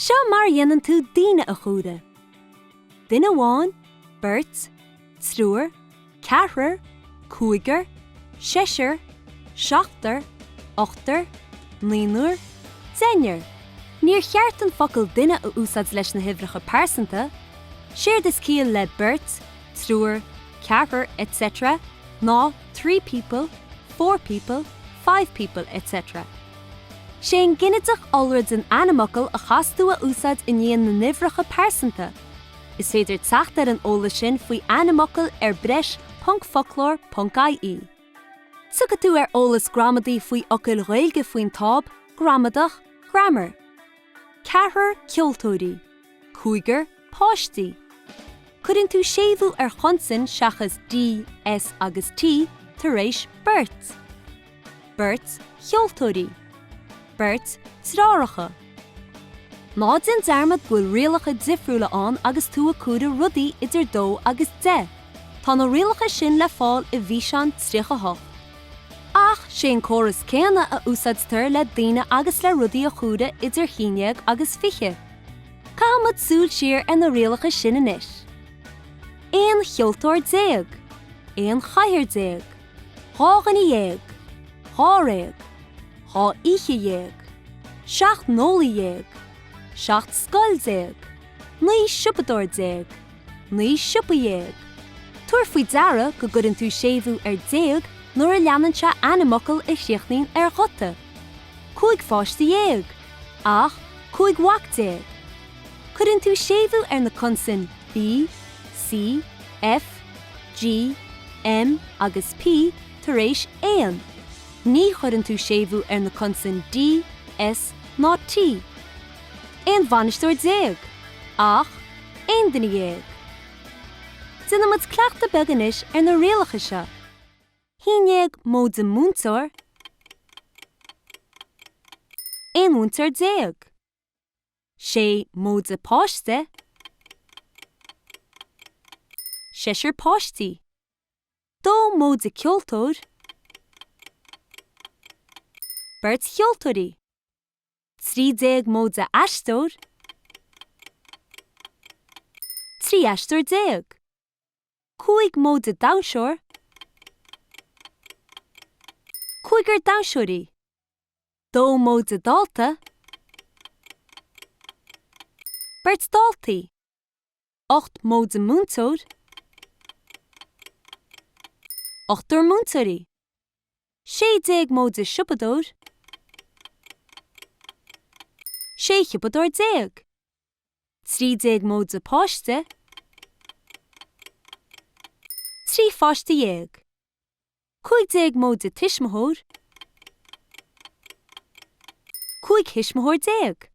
Seo mar a dhéanann tú daoine a chomhaireamh. Duine amháin, beirt, triúr, ceathrar, cúigear, seisear, seachtar, ochtar, naonúr, deichniúr. Níor cheart an focal duine a úsáid leis na huimhreacha pearsanta. Séard is ciall le beirt, triúr, ceathrar, etc. ná three people, four people, five people, etc. Sé an ginideach iolra den ainmfhocal a chas tú a úsáid i ndiaidh na n-uimhreacha pearsanta. Is féidir teacht ar an eolas sin faoi ainmfhocail ar breis ponc foclóir ponc ie. Tiocfaidh tú ar eolas gramadaí faoi fhocail Ghaeilge faoin táb Gramadach, Grammar. Ceathrar ceoltóirí. Cúigear páistí. Cuireann tú séimhiú ar chonsain seachas D, S agus T tar éis beirt. Beirt cheoltóirí. Beirt deartháireacha. Ná déan dearmad go bhfuil rialacha difriúla ann agus tú ag comhaireamh rudaí idir dó agus deich. Tá na rialacha sin le fáil i bhFíseán 38. Ach sé an córas céanna a úsáidtear le daoine agus le rudaí a chomhaireamh idir haon déag agus fiche. Caithfidh muid súil siar ar na rialacha sin anois. 11 cheoltóir. 11 chathaoir. 12 dhuine. Dháréag. 12 oíche. 17 n-eolaí. 17 scoil. 19 siopadóir. 19 siopa. Tabhair faoi deara go gcuireann tú séimhiú ar déag nuair a leanann sé ainmfhocal a chríochnaíonn ar ghuta. 15 pháiste. Ach 15 mhac. Cuireann tú séimhiú ar na consain B, C, F, G, M agus P tar éis aon. Ní chuireann tú séimhiú ar na consain D, S ná T. 11 bhainisteoir. Ach 11 duine. Déanfaidh muid cleachtadh beag anois ar na rialacha seo. 11 móide múinteoir, 11 mhúinteoir. 6 móide páiste, seisear páistí. 2 móide ceoltóir, beirt cheoltóirí. 13 móide aisteoir, 13 aisteoir. 5 móide damhsóir, cúigear damhsóirí. 2 móide dalta, beirt daltaí. 8 móide múinteoir, ochtar múinteoirí. 16 móide siopadóir, 16 shiopadóir. 13 móide páiste, 13 pháiste. 15 móide tuismitheoir, 15 thuismitheoir.